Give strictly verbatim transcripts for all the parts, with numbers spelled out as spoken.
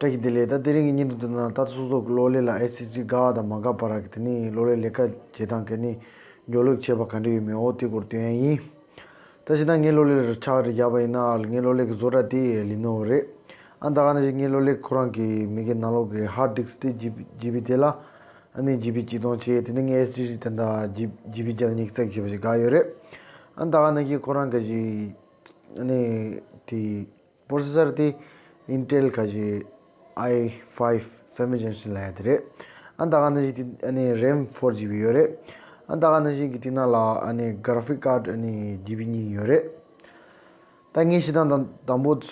བཀྲ་ཤིས་བདེ་ལེགས། ད་དེ་རིང་གི་བརྙན་ཐུང་འདི་ནང་ད་སོ་སོ་གི་གློག་ཀླད་ལ་ཨེ་སི་ཌི་དགའ་བ་དང་མ་དགའ་བར་གྱི་དེ་ནི་གློག་ཀླད་ལས་ཀ་བྱེད་སྟངས་གི་ནི་འཇོག་ལུགས་ཁྱད་པར་ག་འདྲ་ཡོད་མེད་འོ་དེ་སྐོར་སྟོན་ཡ་ཡིན། ད་ཅི་ད་ངའི་གློག་ཀླད་ལ་ཆ་རེ་བཞག་པ་ཡིན་ན་ངའི་གློག་ཀླད་ཀྱི་བཟོ་གྲྭ་དེ་ལི་ནོ་བོ་རེད། ཨ་ད་ག་ནང་བཞིན་ངའི་གློག་ཀླད་ཁོ་རང་གི་མི་གི་ནང་ལོགས་ཀྱི་ཧར་ཌི་སི་དེ་ཇི་བི་ཇི་བི་དེ་ལ་ཨ་ནི་ཇི་བི་གཅིག་སྟོང་བྱས། དེ་ནས་ངའི་ཨེ་སི་ཌི་དེ་འདྲ་ཇི་ཇི་བི་བརྒྱ་ཉི་ཤུ་རྩ་བཞི་བྱས་པ་ཞིག་བཞག་ཡོད་རེད། ཨ་ད་ག་ནང་བཞིན་ཁོ་རང་གི་ཞིག་ཨ་ནི་དེ་པོ་རོ་སེ་སར་དེ་ཨིན་ཊེལ་ག་ཞིག་ཨའི་ཕའིབ་སེ་བེན་ཇེ་ནེ་རེ་ཤན་ལབ་ཡ་དེ་རེད། ཨ་ད་ག་ནང་བཞིན་དེ་ཨ་ནི་རེམ་ཕོར་ཇི་བི་ཡོད་རེད། ཨ་ད་ག་ནང་བཞིན་གི་དེ་ནང་ལ་ཨ་ནི་གྷ་ར་ཕིག་ཀར་ཌི་ཨ་ནི་ཇི་བི་གཉིས་ཡོད་རེད། ད་ངས་བཤད་སྟངས་དང་དང་པོ་ད་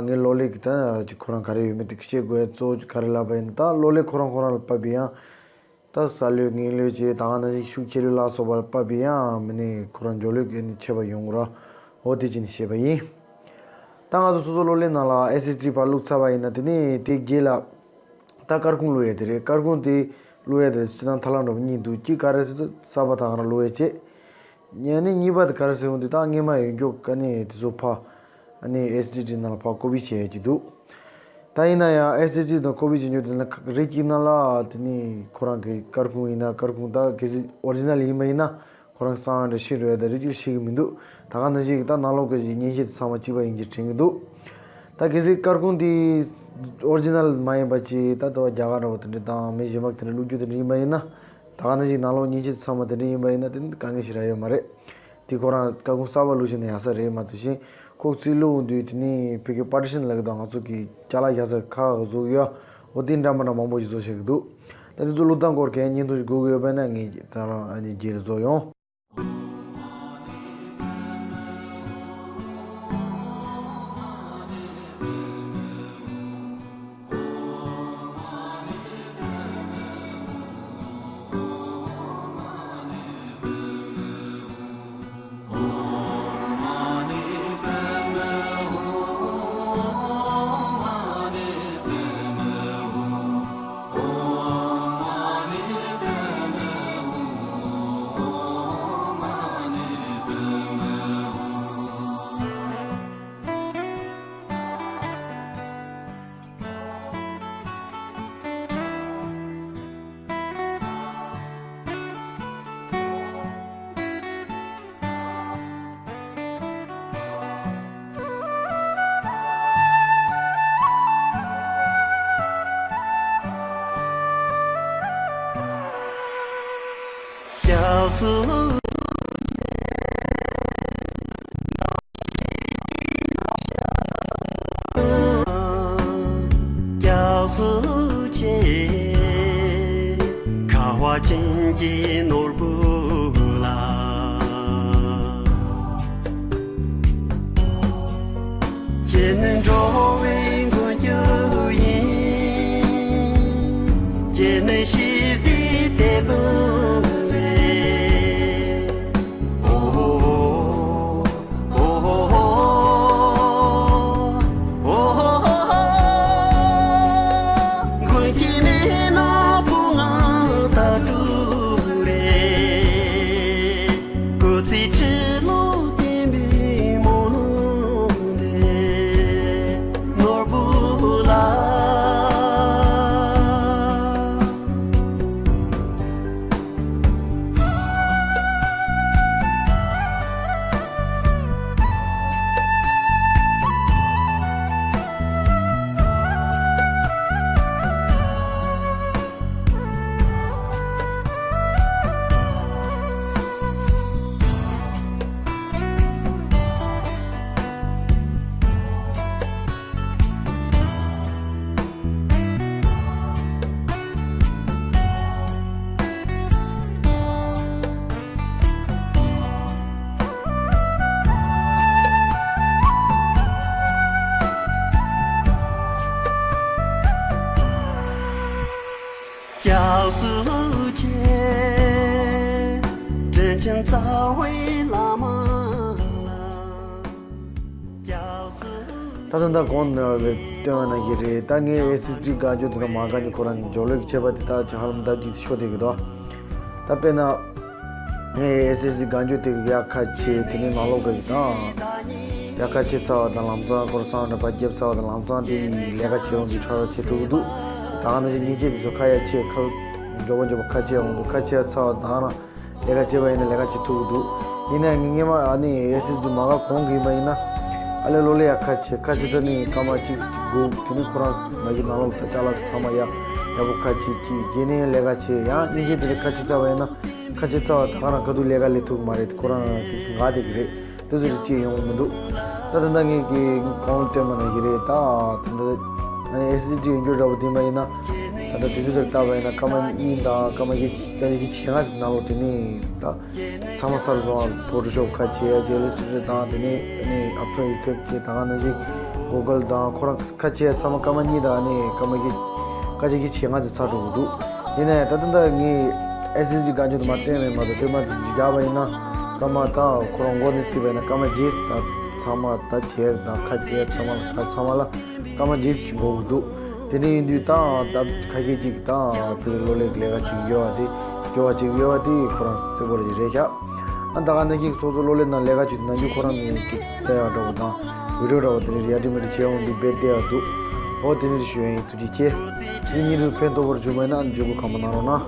ངའི་གློག་ཀླད་ཀྱི་ད་ཅིག་ཁོ་རང་ག་རེ་ཡོད་མེད་དེ་བཤད་དགོས་ཡ་གཙོ་བོ་ག་རེ་ལབ་པ་ཡིན་ན། ད་གློག་ཀླད་ཁོ་རང་ཁོ་རང་ལ་བབས་པའི་ཡང་ད་ས་ལོད་ངན་ལོད་བྱས། ད་ག་ནང་བཞིན་ཤུགས་ཆེ་ལོས་ལ་སོགས་པ་ལ་བབས་པའི་ཡང་མི་ནི་ཁོ་རང་འཇོག་ལུགས་ཀྱི་ནི་ཆད་པ་ཡོང་གི་ར། འོ་དེ་བྱས་ནས་བཤད་པ་ཡིན། ད་ང་ཚོ་སོ་སོ་གློག་ཀླད་ནང་ལ་ཨེ་སི་ཌི་ཕར་བླུགས་ཚར་བ་ཡིན་ན་དེ་ནས་དེ་རྗེས་ལ་ད་སྐར་ཁུང་བླུགས་ཡ་དེ་རེད། སྐར་ཁུང་དེ་བླུགས་ཡ་དེ་སྤྱིར་བཏང་ཐབས་ལམ་འདྲ་པོ་གཉིས་འདུག་གཅིག་ག་རེ་ཟེར་ན་གསར་པ་དང་རང་བླུགས་ཡ་བྱས། ཡང་ནི་གཉིས་པ་དེ་ག་རེ་ཟེར་འོང་དུས་ད་སྔས་མ་ཡོད་མཁན་ག་ནས་དེ་ཚོ་ཕར་ཨ་ནི་ཨེ་སི་ཌི་ནང་ལ་ཕར་ཀོ་པི་བྱེད་ཡ་གི་འདུག་ད་ཡིན་ན་ཡང་ཨེ་སི་ཌི་དང་ཀོ་པི་བྱེད་རྒྱུ་དེ་ལ་རིགས་གཅིག་ནང་ལ་དེ་ནི་ཁོ་རང་གི་སྐར་ཁུང་ཡིན་ན་སྐར་ཁུང་ད་གལ་སྲིད་ཨོ་རི་ཇི་ནལ་ཡིན་པ་ཡིན་ན་ཁོ་རང་གསང་བ་འདྲ་ཤེས་འགྲོ་ཡ་ད་རིགས་གཅིག་ཤེས་ཀྱི་མི་འདུག་ད་ག་ནང་བཞིན་གྱི་ད་ནང་ལོགས་ཀྱི་མཉེན་ཆས་དེ་ཚང་མ་གཅིག་པ་ཡིན་གྱི་དྲན་གྱི་འདུག་ད་གལ་སྲིད་སྐར་ཁུང་དེ་ཨོ་རི་ཇི་ནལ་མ་ཡིན་པ་ཅིག་ད་ལྟ་བ་རྒྱ་གར་འདྲ་པོ་དེ་འདྲ་དང་མི་གཞན་པ་དེ་འདྲ་བླུགས་རྒྱུ་དེ་འདྲ་ཡིན་པ་ཡིན་ན། ད་ག་ནང་བཞིན་ནང་ལོགས་མཉེན་ཆས་ཚང་མ་དེ་འདྲ་ཡིན་པ་ཡིན་ན་དེ་ནི་དཀའ་ངལ་ཞིག་རག་ཡོད་མ་རེད། དེ་ཁོ་རང་སྐར་ཁུང་གསར་པ་བླུགས་ཤིག་ན་ཡག་ས་རེད་མ་གཏོགས་ཤིང་ཁོག་རྩིས་བླུགས་འོང་དུས་དེ་ནི་བོད་སྐད་པར་ཊི་ཤན་ལབ་ཀྱི་འདུག་ང་ཚོ་གི་ཅ་ལག་བཞག་ས་ཁག་ཁག་བཟོ་གི་ཡོད། འོ་དེ་འདྲ་མ་འདྲ་མང་པོ་ཞིག་བཟོ་བྱེད་ཀྱི་འདུག་ད་དེ་ཚོ་བླུགས་སྟངས་སྐོར་གྱི་བརྙན་ཐུང་ཞིག་དགོས་ཀྱི་ཡོད་པ་ན་ངས་ད་རང་ཨ་ནི་རྗེས་ལ་བཟོ་ཡོང་། སྐྱབས་སུ་སྐྱབས་སུ་མཆི། ཁ་བ་ཅན་གྱི་ནོར་བུ་ལ། ཁྱེད་ནི་འགྲོ་བའི་མགོན་སྐྱབས་ཡིན། ཁྱེད་ནི་ཞི་བདེའི་དེད་དཔོན་རེད། ཨོ། ཨོ། མགོན་སྐྱབས་མེད་ན་བུ་ང་ད་དུ་རེད། སྐུ་ཚེ་ཁྲི་ལོ་བརྟན་པའི་སྨོན་ལམ་འདེབས། ནོར་བུ་ལགས། སྐྱབས་སུ་མཆི། དྲིན་ཆེན་རྩ་བའི་བླ་མ་ལ། སྐྱབས་སུ་ད་ལྟ་ད་གོང་ནས་སྟོན་པ་ནང་བཞིན་རེད། ད་ངས་ཨེ་སི་ཌི་དགའ་སྐྱོ་དེ་དང་མ་དགའ་སྐྱོ་ཁོ་རང་གི་འཇོག་ལུགས་ཀྱི་ཁྱད་པར་དེ་ད་ཅི་ཧ་ལམ་ལྡབ་གཅིག་ཤོར་བསྡད་ཀྱི་འདུག་ད་དཔེར་ན་ངས་ཨེ་སི་ཌི་དགའ་སྐྱོ་དེ་གི་ཡག་ཁ་ཕྱེ། དེ་ནས་ནང་ལོགས་ག་ཞིག་དང་། ཡ་ཁ་ཕྱེ་ཚར་བ་དང་ལམ་སང་ཁོ་རང་སང་འདྲ་པ་བརྒྱབ་ཚར་བ་དང་ལམ་སང་དེ་ལས་ཀ་བྱེད་ཡོང་དུས་ཁྲ་ཁྲ་བྱེད་ཐུབ་ཀྱི་འདུག་ད་ག་ནང་བཞིན་ཉིན་བྱེད་དེ་ཚོ་ཁ་ཡ་ཆེ་ཁ་མགྱོགས་པོ་མགྱོགས་པོ་ཁ་ཕྱེ་ཡོང་དུས་ཁ་ཕྱེ་ཚར་བ་དང་ན་ལས་ཀ་བྱེད་པ་ཡིན་ན་ལས་ཀ་བྱེད་ཐུབ་ཀྱི་འདུག་ཡིན་ན་ངས་སྔས་མ་ཨ་ནི་ཨེ་སི་ཨེས་ཌི་མ་ག་གོང་གི་ཡིན་པ་ཡིན་ན་ཨ་ལས་ལོ་ལས་ཡ་ཁ་ཕྱེ་ཁ་ཕྱེ་ཚར་ནས་སྐར་མ་གཅིག་གཅིག་སྒུག་དེ་ནས་ཁོ་རང་མ་གི་ནང་ལོགས་ད་ཅ་ལག་ཚང་མ་ཡ་ཡག་པོ་ཁ་ཕྱེ་གཅིག་རྗེས་ནས་ལས་ཀ་བྱེད་ཡང་ཉིན་བྱེད་དེ་ལས་ཁ་ཕྱེ་ཚར་བ་ཡིན་ན་ཁ་ཕྱེ་ཚར་བ་ད་ག་རང་ག་དུས་ལས་ཀ་ལས་ཐུབ་ཀྱི་མ་རེད། ཁོ་རང་དེ་སི་ང་དེ་གི་རེད། དེ་ཚོ་རིགས་ཅིག་ཡོང་གི་མི་འདུག་ད་ད་ལྟ་ངས་ཀྱི་གོང་བསྟན་པ་ནང་བཞིན་རེད། ད་ད་ལྟ་ཨེ་སི་ཨེས་ཌི་ཡོང་རྒྱུ་འདྲ་པོ་དེ་མ་ཡིན་ན་ད་ལྟ་དུས་ཚོད་དེར་བལྟས་པ་ཡིན་ན་སྐར་མ་གཉིས་དང་སྐར་མ་བཞི་སྐར་མ་བཞི་བཅུ་ཞེ་ལྔ་ཙམ་ནང་ལོགས་དེ་ནས་ད་ཚང་མ་གསར་བཟོ་བ་ཕོ་ཊོ་ཤོབ་ཁ་ཕྱེ་ཡ་ཇེ་ཨེལ་ཨེས་ཊི་དང་དེ་ནས་ཨ་ནི་ཨབ་ཊར་ཨི་ཕེག་ཊི་བྱས་ད་ག་ནང་བཞིན་གུ་གལ་དང་ཁོ་རང་ཁ་ཕྱེ་ཡ་ཚང་མ་སྐར་མ་གཉིས་དང་ཨ་ནི་སྐར་མ་བཞི་སྐར་མ་བཞི་བཅུ་ཞེ་ལྔ་ཙམ་ཚར་འགྲོ་གི་འདུག་ཡིན་ན་ཡང་ད་ལྟ་ད་ངས་ཨེ་སི་ཨེས་ཌི་བཀའ་འགྱུར་དུ་མ་བསྟན་རེད་མ་གཏོགས་དེ་མ་བརྒྱབ་པ་ཡིན་ན་སྐར་མ་ད་ཁོ་རང་མགོ་ནས་བརྩིས་པ་ཡིན་ན་སྐར་མ་བརྒྱད་ད་ཚང་མ་ད་བྱས་ད་ཁ་བྱས་ཚང་མ་ལ་ཁ་ཚང་མ་ལ་སྐར་མ་བརྒྱད་ཅིག་འགོར་གི་འདུག་དེ་འདྲ་ཡིན་དུས་ད་ད་ཁ་ཤས་ཅིག་ད་དེ་ལོ་ལེགས་ལས་ཀ་ཅིག་ཡོད་པ་དེ་སྐྱོ་བ་ཅིག་ཡོད་པ་དེ་ཁོ་རང་གསལ་པོ་རེད་རེད་ཤག་ཨ་ད་ག་ནང་བཞིན་སོ་སོ་ལོ་ལེགས་ནང་ལས་ཀ་ཅིག་ནང་རྒྱུ་ཁོ་རང་ནས་ཅིག་བལྟ་ཡག་འདྲ་པོ་དང་བི་ཌིའོ་འདྲ་པོ་དེ་འདྲ་ཡ་དྲི་མ་དྲི་བྱས་འོང་དུས་རྦད་བལྟ་ཡག་འདུག་འོ་དེ་འདྲ་ཞུ་ཡ་ཡིན། ཐུགས་རྗེ་ཆེ། དེ་ཉིན་རུ་ཕན་ཐོགས་པར་བྱུང་བ་ཡིན་ན་ཨ་ནི་བརྗོད་པ་ཁམས་པ་གནང་རོགས་གནང་།